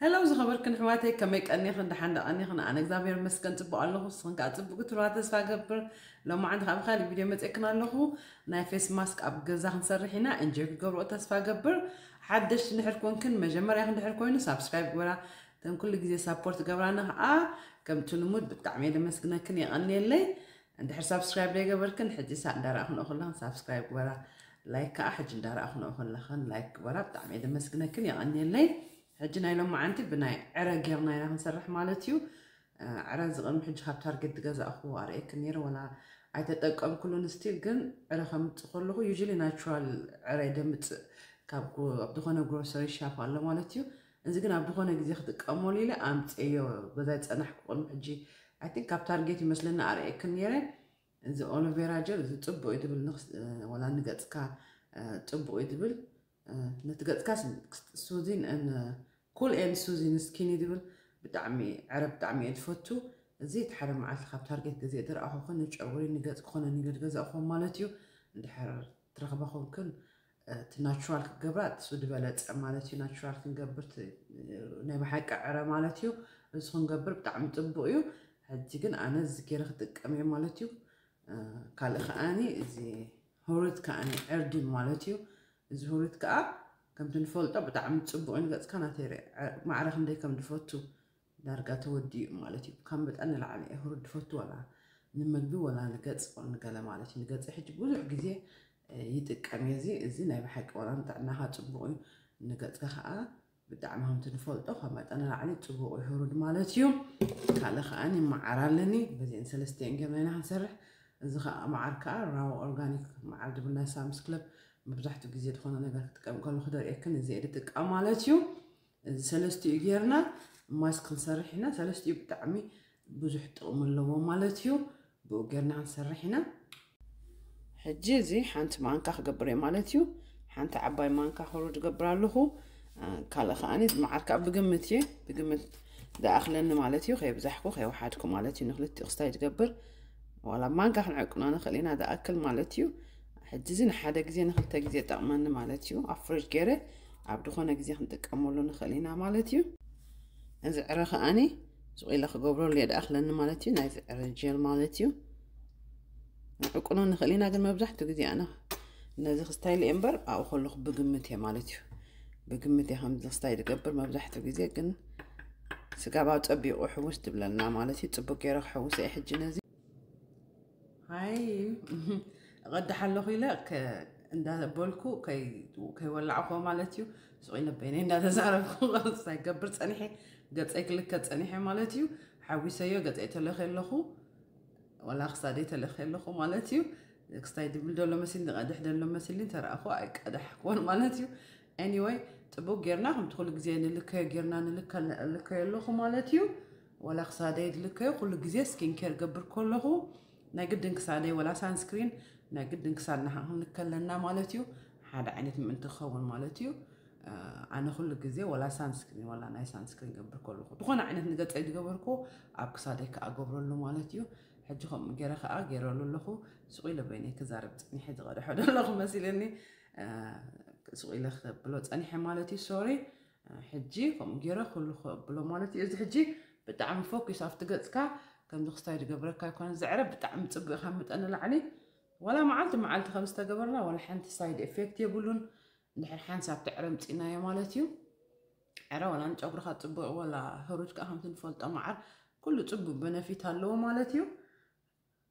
ሄሎ ዝኸበርክን ኣሕዋተይ፣ ከመይ ቀኒኽን? ደሓን ዶ ቀኒኽን? ኣነ እግዚኣብሔር ይመስገን ጽቡቕ ኣለኹ። ንስኽን ከኣ ጽቡቕ ክትብላ ተስፋ እገብር። ሎማዓንቲ ካብ ካልእ ቪድዮ መጺእክን ኣለኹ። ናይ ፌስ ማስክ ኣብ ገዛ ክንሰርሕ ኢና። እንጆይ ክገብርኦ ተስፋ እገብር። ሓደሽቲ እንድሕር ኮንክን፣ መጀመርያኽን እንድሕር ኮይኑ ሳብስክራይብ ግበራ። እተን ኩሉ ግዜ ሳፖርት ገብራና ከኣ ከምቲ ልሙድ ብጣዕሚ እየ ደመስግነክን፣ የቐንየለይ። እንድሕር ሳብስክራይብ ዘይገበርክን፣ ሕጂ ሳዕ እንዳረኣኽንኦ ከለኽን ሳብስክራይብ ግበራ። ላይክ ከኣ ሕጂ እንዳረኣኽንኦ ከለኽን ላይክ ግበራ። ብጣዕሚ እየ ደመስግነክን፣ የቐንየለይ። ሕጂ ናይ ሎማዓንቲ ብናይ ዕረ ጌርና ኢና ክንሰርሕ ማለት እዩ። ዕረ እዚ ቅድሚ ሕጂ ካብ ታርጌት ዝገዛእኹዎ ኣርእየክን ነይረ፣ ወላ ኣይተጠቀምኩሉን። ስቲል ግን ዕረ ከምጽእ ከለኹ ዩዥሊ ናቹራል ዕረ ደምጽእ ካብ ኣብ ዝኾነ ግሮሰሪ ሻፕ ኣሎ ማለት እዩ። እዚ ግን ኣብ ዝኾነ ግዜ ክጥቀመሉ ኢለ ኣምጽእዮ፣ ገዛ ዝጸናሕኩ ቅድሚ ሕጂ። ኣይ ቲንክ ካብ ታርጌት ይመስለኒ ኣርእየክን ነይረ። እዚ ኦሎቬራ ጀል እዚ ጽቡቕ እዩ ዝብል፣ ወላ ንገጽካ ጽቡቕ እዩ ዝብል። ነቲ ገጽካ ሱዚን ኩል ኤን ሱዚን ስኪኒ ዝብል ብጣዕሚ ዕረ ብጣዕሚ እየ ዝፈቱ። እዚ እቲ ሓደ መዓልቲ ካብ ታርጌት ገዜ ዝረኣኹ ኮን ንጨጉሪ ንገጽ ክኾነ ንገድ ገዛእኹም ማለት እዩ። እንድሕር ትረኽባ ኮንክን እቲ ናቹራል ክትገብራ እሱ ዝበለጸ ማለት እዩ። ናቹራል ክንገብር ናይ ብሓቂ ዕረ ማለት እዩ። እዚ ክንገብር ብጣዕሚ ጽቡቕ እዩ። ሕጂ ግን ኣነ እዚ ገይረ ክጥቀም እየ ማለት እዩ። ካልእ ከኣኒ እዚ ሁሩት ከኣኒ ዕርዲ ማለት እዩ። እዚ ሁሩት ከኣ ከምቲ ንፈልጦ ብጣዕሚ ጽቡቕ እዩ ንገጽካ። ናተይ ማዕረ ክንደይ ከም ዝፈቱ ዳርጋ ተወዲኡ ማለት እዩ። ካብ መጠን ንላዕሊ እየ ሁሩት ዝፈቱ፣ ወላ ንምግቢ ወላ ንገጽ ንገለ ማለት እዩ። ንገጽ ሕጂ ብዙሕ ግዜ ይጥቀም እየ። እዚ እዚ ናይ ብሓቂ ወላ ንጥዕናኻ ጽቡቕ እዩ፣ ንገጽካ ከኣ ብጣዕሚ ከምቲ ንፈልጦ ካብ መጠን ንላዕሊ ጽቡቕ እዩ ሁሩድ ማለት እዩ። ካልእ ከኣ ማዓር ኣለኒ፣ በዚአን ሰለስቲአን ጌርና ኢና ክንሰርሕ። እዚ ከኣ ማዓር ከኣ ራው ኦርጋኒክ ማዓር ዝብል ናይ ሳምስ ክለብ መብዛሕትኡ ግዜ ዝኾነ ነገር ክጥቀም ከለኹ ደርእየክን እዚ እየ ዝጥቀም ማለት እዩ። እዚ ሰለስቲኡ ጌርና ማስክ ክንሰርሕ ኢና። ሰለስቲኡ ብጣዕሚ ብዙሕ ጥቕሚ ኣለዎ ማለት እዩ። ብኡ ጌርና ክንሰርሕ ኢና። ሕጂ እዚ ሓንቲ ማንካ ክገብር እየ ማለት እዩ። ሓንቲ ዓባይ ማንካ ክሩ ዝገብር ኣለኹ። ካልእ ከኣኒ መዓር ከዓ ብግምት እየ፣ ብግምት ዝኣኽለኒ ማለት እዩ። ከይብዛሕኩ ከይወሓድኩ ማለት እዩ። ንክልቲኡ ክስታይ ዝገብር ዋላ ማንካ ክንዕቅኖ ንኽእል ኢና ዝኣክል ማለት እዩ። ሕጂ እዚ ንሓደ ግዜ ንክልተ ግዜ ጠቕመኒ ማለት እዩ። ኣብ ፍሪጅ ገይረ ኣብ ዝኾነ ግዜ ክንጥቀመሉ ንኽእል ኢና ማለት እዩ። እዚ ዕረ ከኣኒ ሱቕ ኢለ ክገብረሉ እየ ዝኣኽለኒ ማለት እዩ። ናይዚ ዕረ ጀል ማለት እዩ። ዕቅኖ ንኽእል ኢና፣ ግን መብዛሕትኡ ግዜ ኣነ ነዚ ክስታይ ልየ እምበር ኣብኡ ከለኹ ብግምት እየ ማለት እዩ። ብግምት እየ ከምዚ ክስታይ ዝገብር መብዛሕትኡ ግዜ፣ ግን ስጋብ ኣብ ጸቢቑ ሕውስ ትብለልና ማለት እዩ። ጽቡቅ ገይረ ክሕውስ እየ ሕጂ ነዚ። ሃይ እቐድሕ ኣለኹ ኢለ እንዳበልኩ ከይወላዕኮ ማለት እዩ። ሱቕ ኢለ በይነይ እንዳተዛረብኩ ሳይገብር ጸኒሐ፣ ገጸይ ክልከ ጸኒሐ ማለት እዩ። ሓዊሰዮ ገጸይ ተለኸ ኣለኹ፣ ወላ ክሳደይ ተለኸ ኣለኹ ማለት እዩ። ክስታይ ድብል ደሎ መሲል፣ ዝቐድሕ ደሎ መሲል ተረኣኹ ኣይቀዳሕኩዎን ማለት እዩ። ኤኒወይ ጽቡቅ ጌርና ከምቲ ኩሉ ግዜ ንልከዮ ጌርና ንልከ-፣ ንልከዮ ኣለኹ ማለት እዩ። ወላ ክሳደይ ዝልከዮ ኩሉ ግዜ ስኪን ኬር ገብር ከለኹ ናይ ግድን ክሳደይ ወላ ሳንስክሪን ናይ ግድን ክሳድና ክንልከ ኣለና ማለት እዩ። ሓደ ዓይነት ምእንቲ ክኸውን ማለት እዩ። ኣነ ኩሉ ግዜ ወላ ሳንስክሪን ወላ ናይ ሳንስክሪን ገብር ከለኹ ዝኾነ ዓይነት ንገጸይ ዝገበርኩ ኣብ ክሳደይ ከኣ ገብረሉ ማለት እዩ። ሕጂ ከምኡ ገይረ ከኣ ገይረሉ ኣለኹ። ስቕ ኢለ በይነይ ክዛረብ ጸኒሐ ዝቐድሖ ዘለኹ መሲለኒ። ስቕ ኢለ ክብሎ ጸኒሐ ማለት እዩ። ሶሪ። ሕጂ ከምኡ ገይረ ኩሉ ከብሎ ማለት እዩ። እዚ ሕጂ ብጣዕሚ ፎኪስ ኣብቲ ገጽካ ከምዚ ክስታይ ዝገብረካ ኣይኮነ። ዘዕረ ብጣዕሚ ጽቡቅ ካብ መጠን ንላዕሊ ዋላ መዓልቲ መዓልቲ ከም ዝተገበርና ዋላ ሓንቲ ሳይድ ኤፌክት የብሉን። እንድሕር ሓንሳብ ተዕረ ምጺናዮ ማለት እዩ። ዕረ ዋላ ንጨጉርኻ ጽቡቅ ዋላ ህሩድ ከኣ ከምቲ ንፈልጦ መዓር ኩሉ ጽቡቅ በነፊት ኣለዎ ማለት እዩ።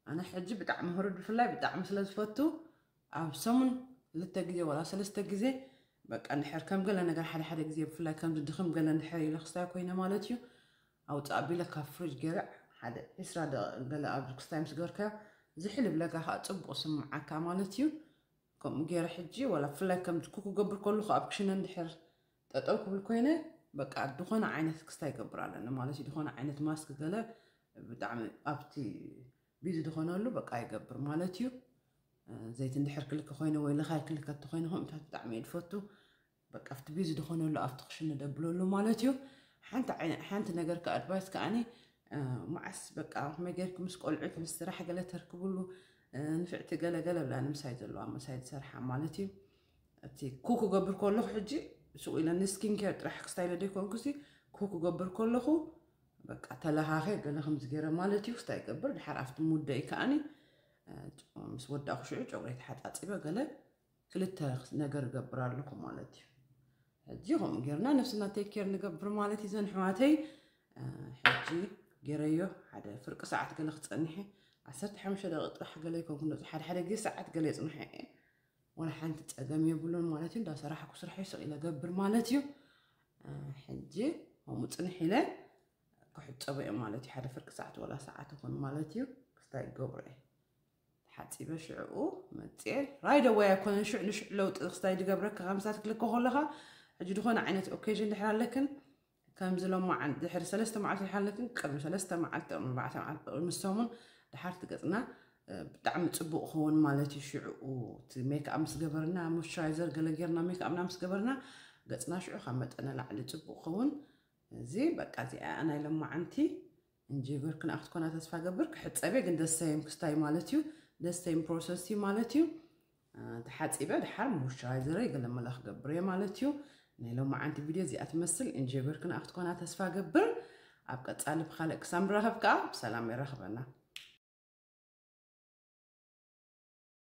ኣነ ሕጂ ብጣዕሚ ህሩድ ብፍላይ ብጣዕሚ ስለ ዝፈቱ ኣብ ሰሙን ክልተ ግዜ ዋላ ሰለስተ ግዜ በቃ እንድሕር ከም ገለ ነገር ሓደ ሓደ ግዜ ብፍላይ ከምዚ ድኽም ገለ እንድሕር ኢለ ክስታይ ኮይነ ማለት እዩ። ኣውፅእ ኣቢለ ካብ ፍሪጅ ገይረ ሓደ ዒስራ ደቂቕ ገለ ኣብ ክስታይ ምስ ገበርካዮ ዝሕል ይብለካ ከዓ ፅቡቕ ስምዓካ ማለት እዩ። ከምኡ ገይረ ሕጂ ዋላ ብፍላይ ከምዚ ኩክ ክገብር ከለኹ ኣብ ክሽነ እንድሕር ጠጠው ክብል ኮይነ በቃ ዝኾነ ዓይነት ክስታይ ይገብር ኣለኒ ማለት እዩ። ዝኾነ ዓይነት ማስክ ገለ ብጣዕሚ ኣብቲ ቢዚ ዝኾነሉ በቃ ይገብር ማለት እዩ። ዘይቲ እንድሕር ክልከ ኮይነ ወይ ልኻይ ክልከ እንተኮይነ ከምኡታት ብጣዕሚ እየ ዝፈቱ። በቃ ኣብቲ ቢዚ ዝኾነሉ ኣብቲ ክሽነ ደብለሉ ማለት እዩ። ሓንቲ ዓይነ-፣ ሓንቲ ነገር ከ ኣድቫይስ ከኣኒ፣ እ፣ መዓስ በቃ ከመይ ጌርኪ ምስ ቆልዑት ምስ ስራሕ ገለ ተርክብሉ፣ እ፣ ንፍዕቲ ገለ ገለ ብላ ንምሳይ ዘለዋ ምሳይ ዝሰርሓ ማለት እዩ። እቲ ኩክ ክገብር ከለኹ ሕጂ ሱቕ ኢለ ንስኪን ኬር ጥራሕ ክስታይ ኢለ ዘይኮንኩሲ ኩክ ክገብር ከለኹ በቃ ተለኻኸ ገለ ከምዚ ገይረ ማለት እዩ። ክስታይ ይገብር ድሓር ኣብቲ ሙደይ ከኣኒ ምስ ወዳእኩ ሽዑ ጨጉረይ ተሓፃፂበ ገለ ክልተ ነገር እገብር ኣለኹ ማለት እዩ። ሕጂ ከምኡ ጌርና ነብስና ቴክ ኬር ንገብር ማለት እዩ። ዘን ኣሕዋተይ ሕጂ ገይረዮ ሓደ ፍርቂ ሰዓት ገለ ክፀንሐ ዓሰርተ ሓሙሽተ ደቂቕ ጥራሕ ገለ ይኮንኩ ሓደ ሓደ ግዜ ሰዓት ገለ ይፅንሐ እየ። ወላ ሓንቲ ፀገም የብሉን ማለት እዩ። እንዳሰራሕኩ ስራሕ ይስቕ ኢለ ገብር ማለት እዩ። ሕጂ ከምኡ ፅንሕ ኢለ ክሕፀቦ እየ ማለት እዩ። ሓደ ፍርቂ ሰዓት ወላ ሰዓት ይኹን ማለት እዩ። ክስታይ ይገብሮ እየ። ተሓፂበ ሽዕኡ መፅኤ ራይደ ወይ ኣይኮነን ሽዕ ንሽዕ ለውጢ ክስታይ ዝገብረካ ከምሳት ክልከ ከለኻ ሕጂ ዝኾነ ዓይነት ኦኬዥን ድሕር ኣለክን ከምዚ ሎማዓን ድሕሪ ሰለስተ መዓልቲ ድሓለክን ቅድሚ ሰለስተ መዓልቲ ቅድሚ ኣርባዕተ መዓልቲ ቅድሚ ሰሙን ድሓርቲ ገፅና ብጣዕሚ ፅቡቅ ክኸውን ማለት እዩ። ሽዕኡ እቲ ሜክኣፕ ምስ ገበርና ሞይስቸራይዘር ገለ ጌርና ሜክኣፕና ምስ ገበርና ገፅና ሽዑ ካብ መጠነ ላዕሊ ፅቡቅ ክኸውን። እዚ በቃ እዚኣ ናይ ሎማዓንቲ እንጂ ገርክን ኣክትኮና ተስፋ ገብር ክሕፀቤ ግን ደሰይም ክስታይ ማለት እዩ። ደሰይም ፕሮሰስ እዩ ማለት እዩ። ተሓፂበ ድሓር ሞይስቸራይዘረይ ገለ መላ ክገብር እየ ማለት እዩ። ናይ ሎማዓንቲ ቪድዮ እዚኣ ትመስል እንጂ ገርክን ኣክትኮና ተስፋ ገብር። ኣብ ቀፃሊ ብካልእ ክሳብ ንራኸብ ከዓ ብሰላም የራኽበና።